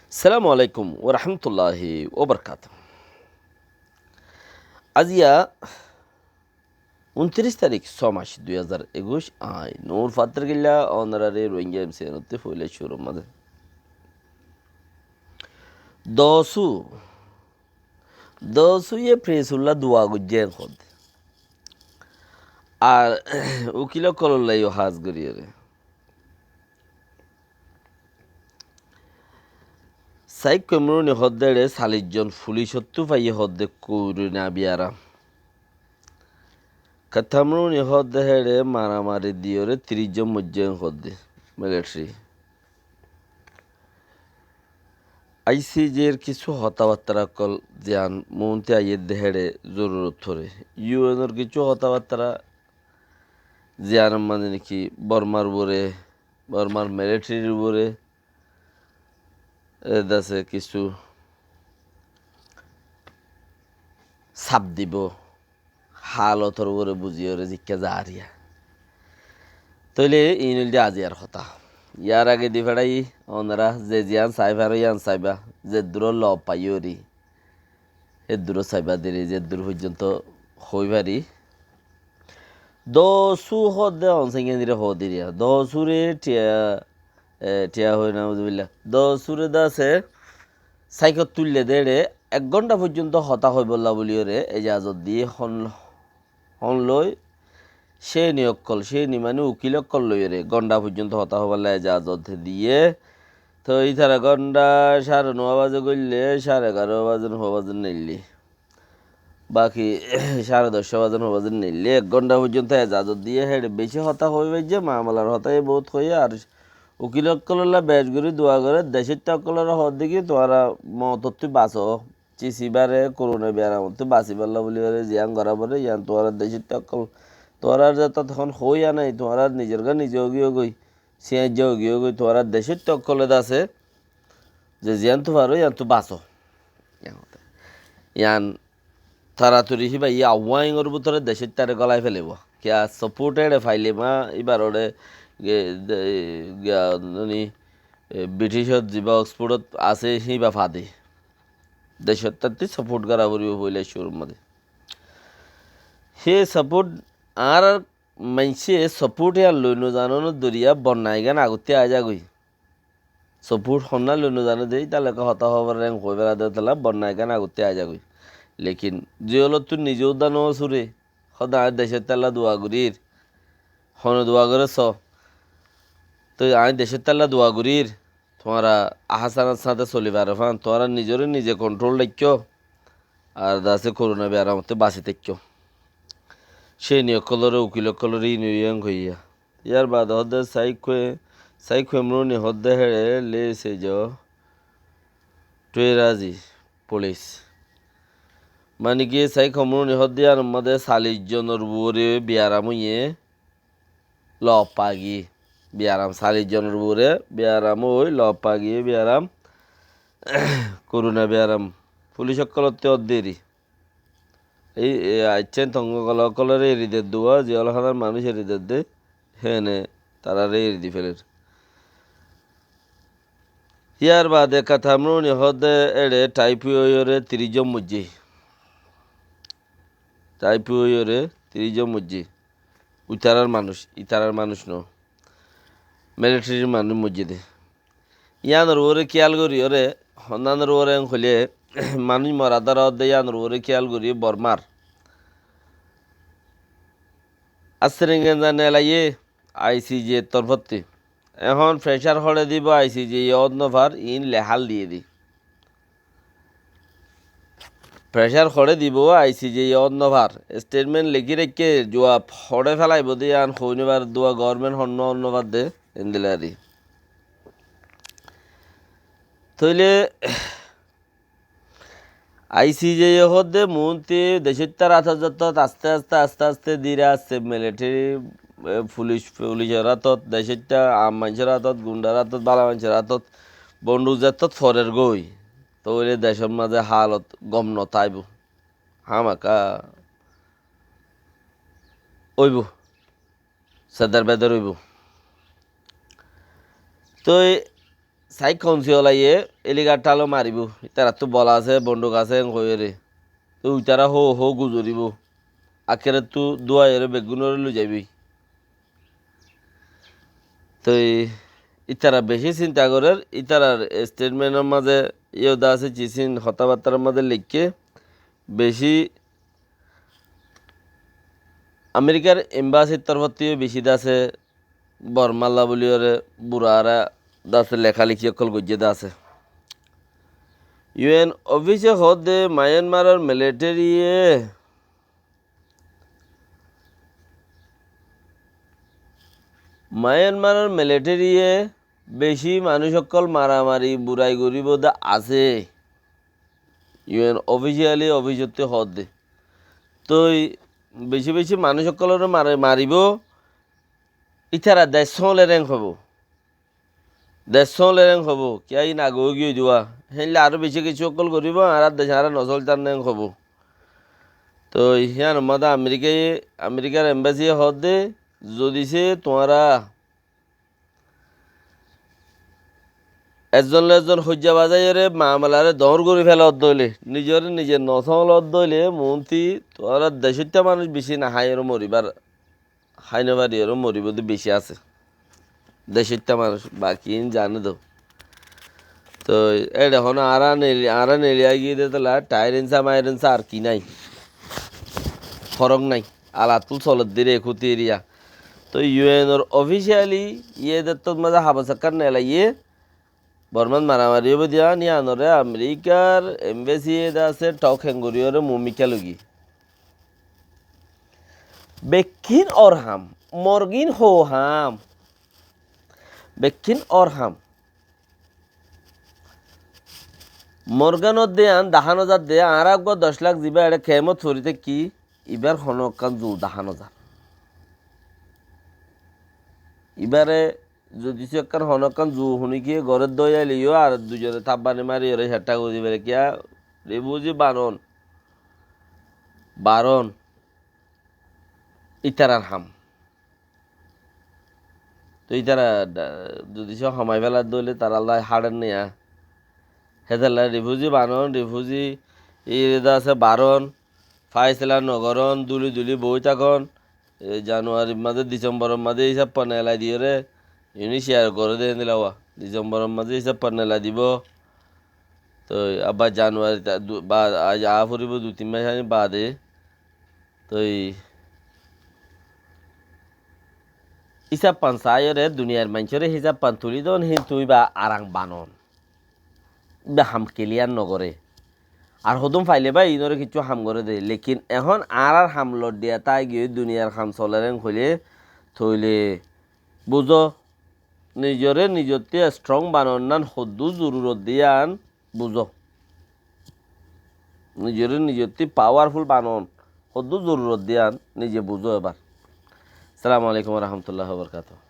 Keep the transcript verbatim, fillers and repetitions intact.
Assalamu alaikum warahmatulláhi wabarakátuhu. Aziya untiríc tarík, só mac, dui házar ekuic, añí Nur Fattar Killa, ónorare Rohingya M C N ottú foila cúrur mazé. Dosu, Dosu ye presulla dua goijjé hoódde. Ar ukil ókkolólla yó hás goríyore. Saik Kemruni hoódde eçé sallic zon fulicottú faiyé hoódde korona biyaram. Katamruni hoódde héçe maramari diyóre tiríc zon moijjé hoódde militari. I C J r kissú hotábattára ókkol ziyán muúntu aiyédde héçe zorurot foré. U N or kissú hotábattára ziyánor mazé niki Bormar uore, Bormar militarir uore, e, dase kissú saf dibou, hálotor uore buziyóre zikká zariya. Tóile iín óilde aziyar hotá. Yar age di feçái onora ze ziyán sai faro yían saiba, zeddúror lob faiyóri, eddúror saiba deri, zeddúr foijjonto hoi fari. Dosu hoódde onsainganire hoódiriya. Dosure thiya, e, thiya hoi, nauzubillah. Dosure dase saikot tuille de eçe ek gónta foijjonto hotá hoibolla buliyóre ejazot diyé hon, hon loi céni ókkol, céni mani ukil ókkol loiyóre gónta foijjonto hotá hoibolla ejazot diyé. Toi ítara gónta cáre no baze goille, cáre egaró baze no baze neille. Baki cáre doc baze no baze neille, ek gónta foijjonto ejazot diyé, héçe beci hotá hoi faijje, mamalar hotá e bout hoiyé, ar ukil ókkolólla bec gorí dua goré, decóitta ókkolóre hoódde ki, tuáñra mootottú baso, cis ibáre korona biyaramottú basibálla buliyóre ziyán gorá foré, yían tuáñrar decóitta ókkol, tuáñrar zetot ehón houya nái, tuáñrar nizorgá nize ógiyogói, siáñijja ógiyogói, tuáñrar decóitta ókkolé dase, ze ziyántu faro, yíantu baso. Yían toratori híba yí awáingor bútore decóittare gólai felaibo. Kiyá saport eçe faile ma íbar uore ge, de, ge, mani, e, Briticot ziba Oxfordot asé híba fade. Decóittattú saport gorá foribo foila cúrur mazé. Hé saport añárar maincé saport yían loi no zanonor doriya bonnai gán agottí aái zagói. Saport honnán loi no zane de, ítalle ekká hotá hoóbar reng hoi fela de, tala bonnai gán agottí aái zagói. Lekin ziyólottú nize uddá no sure, hóde añí decóittalla dua gorír, hone dua goré so, toi añí decóittalla dua gorír, tuáñra ahásanor sáñte soli faro fán, tuáñra nizoré nize kontrol raikkó, ar dase korona biyaramottú basi táikko. Céni ókkolóre, ukil ókkolóre iín yían hoiyé. Yar baade hoódde Saik Kue, Saik Kemruni hoódde héçe lese zo tuerazi pulis. Mani ki Saik Kemruni hoódde yíanor mazé sallic zonor uore biyaram óiye lob fagiyé. Biyaram sallic zonor uore biyaram ói lob fagiyé biyaram korona biyaram. Pulis ókkolóttu ódde eri. Ei, ei aiccén tongó gola ókkolóre eri dedde uá, ziyól hánar manúic eri dedde, héne taráre eri di feler. Yar baade Katamruni hoódde éçe thaip óiyore tiríc zon moijjé. Thaip óiyore tiríc zon moijjé. Itarar manúic, itarar manúic no. Militarir manúic moijjé de. Yíanor uore kíyal goríyore, honnánor uore en hoilé, manúic mora dóra ódde yíanor uore kíyal gorí Bormar. Asserengen zane elaiyé I C J torfótti. Ehón pressure hoçé dibo I C J ye ót no far, iín lehál diyé di. Pressure hoçé dibo, I C J ye ót no far. Statement lekí raikké, juab hoçé félaibo de yían hoi no far, dua government honnúa ót no far de, endilla eri. Tóile I C J ye hoódde muúntu decóittar átot zettót aste aste, aste aste, dire aste military, e, pulic, pulicor átot, decóitta aam maincór átot, gundar átot, bála maincór átot, bonduk zettót forer goi. Tóile decór mazé haalot gom no táibo. Hámaka óibo. Sedar bedar óibo. Toi saik hounsi olaiyé, eligar thalo maribóu. Ítarattú bol asé, bonduk asé, en hoiyóre. Toi ítara hó hó guzoríbou. Akérottu dúaiyóre beggúnoré loizaibói. Toi ítara bicí sinta gorér, ítarar estetmentor mazé yó de asé, cisín hotábattar mazé leikké, bicí Amerikar embasir torfóttu yó bicí de asé, Bormalla buliyóre burara de asé, lekáleki ókkol goijjé de asé. Yu En ofíse hoódde Mayanmaror militariye, Mayanmaror militariye bicí manúic ókkol maramari burai goríbou de asé. Yu En ofísiali ofísottú hoódde. Toi bicí bicí manúic ókkolóre mari-, maribóu, ítara dec sóoler en hoibóu. Dec sóoler en hoibóu, kiyá in age óigiyoi dé. Héinle aró bicí kessú ókkol goríbou, añárar dec añára nosóltar né en hoibóu. Toi híyanor mazé Amerikaye, Amerikar embasiye hoódde, zodi sé tuáñra ezzon loi ezzon hoijja bazaiyóre mamalaré doóñr gorí féla ódde óile, nizoré nize nosóol ódde óile, muúnti tuáñra decóitta manúic bicí naháiyóre moribár, hái nofariyóre moribóu de bicí asé. Decóitta manúic, baki in zane dó. Toi éçe honó añára neli-, añára neli aigiyé dé tolla, thair insa, mair insa ar ki nái. Forók nái. Alattúl soledde ré ekúti eriya. Toi Yu Enor ofísiali yé dettót mazé habos ekkán nelaiyé, Bormát maramari óibo de yían, yíanoré Amerikar embasiye de asé thók héng goríyoré muúmikká loigiyé. Bekkín ór ham, Morgán hó ham. Bekkín ór ham. Morgánor de yían dahá nozar de, añára eggúa doc lak zibá eçé kemot fori táikki, ibár honó ekkán zu dahá nozar. Ibáre zodi sé ekkán honó ekkán zu hunikiyé goré dói aile yó ar duizone tábbani mari oré héththá gorí dibáre kiyá, rifuzi banon, baron, ítarar ham. Toi ítara da-, zodi sé homai félar dóile tarallá háçer niya. Hétolla rifuzi banon, rifuzi ire de asé baron, fáisela nogoron, duli duli boi tákon. E Januarir mazé, Disemboror mazé hísab pan elai diyóre, iúni share goré de endilla wa. Disemboror mazé hísab pan elai dibó. Toi abbar Januari ta-, du-, ba-, aij a foribó dui tin mac ani bade. Toi hísab pan saiyóre duniyair maincóre hísab pan tuli don, hintu íba arang banon. Íba ham clear nogoré. Ar hodún faile bá iínoré kiccú ham goré dé. Lekin ehón añárar ham loddiya táigiyoi, duniyair ham soler en hoilé, tóile buzó, nizoré nizottú strong banonnán hoddúr zorurot de yían buzó. Nizoré nizottú powerful banon hoddúr zorurot de yían nize buzó ebar. Assalamu alaikum wa rahmatullahi wa barakatuhu.